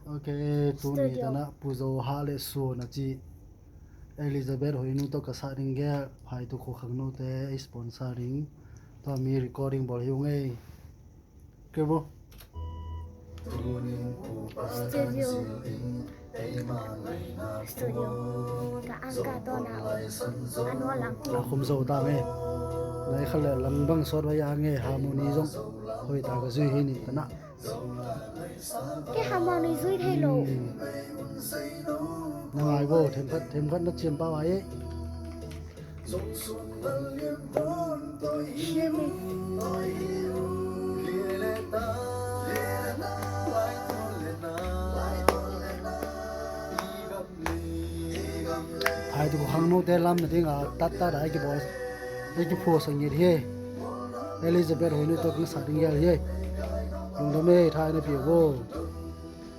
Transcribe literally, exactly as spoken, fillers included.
Ok, tuni tanah Pu Zo Hale Suan a ci Elizabeth Hoinu to ka sa ding gel phai tu ko khang no te sponsor ding. Tua mi recording bol hiu ngei. Ke bo. Studio. Studio. Ka angka to na. Ano lang. A khum zo ta ngei. Nai khale lang bang sot wa ya ngei harmony zong. Hoi ta ka zui hi ni tanah. Ke hama nui zui thei lo. Na ngai bo, themkhat, themkhat na ciam pau ai. Hai tu khang no te lam na ding a tat tat ai ki boy. Ai ki pho sang yet he. Elizabeth Hoinu to kan sa ding yel he. Lungdam e, thai na pi bo.